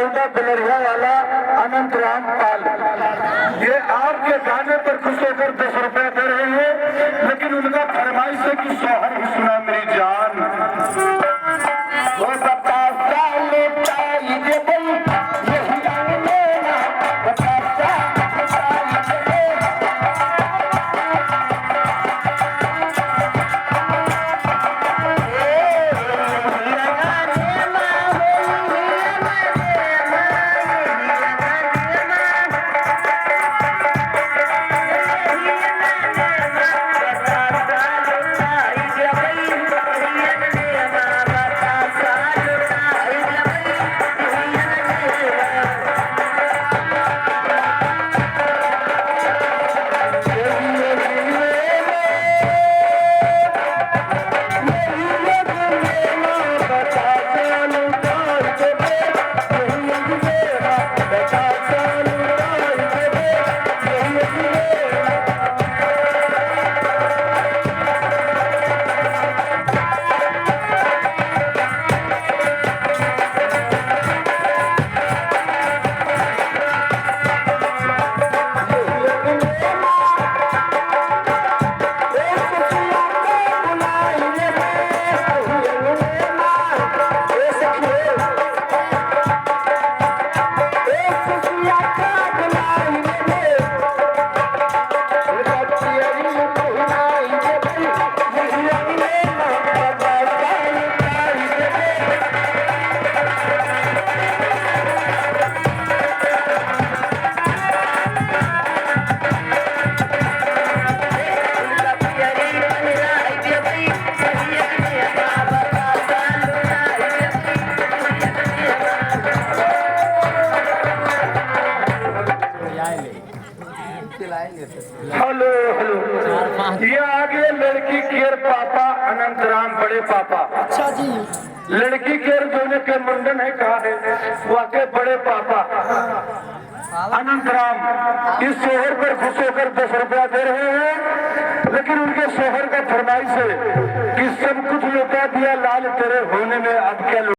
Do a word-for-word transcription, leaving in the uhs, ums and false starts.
दुलरिया वाला अनंत राम पाल, ये आपके गाने पर खुश होकर दस रुपया दे रहे हैं, लेकिन उनका फरमाइश है कि सोहर ही सुना मेरी जान। वो बतासा लुटाई देबई, यही अंगना बतासा लुटाई देबई। हेलो, हेलो। ये आ गए लड़की केर पापा अनंत राम, बड़े पापा। अच्छा जी। लड़की केर जोने के मुंडन है, कहा है, वाके बड़े पापा अनंत राम इस सोहर पर खुश होकर दस रुपया दे रहे हैं, लेकिन उनके सोहर का फरमाइश है कि सब कुछ लुटा दिया लाल, तेरे होने में अब क्या लुटा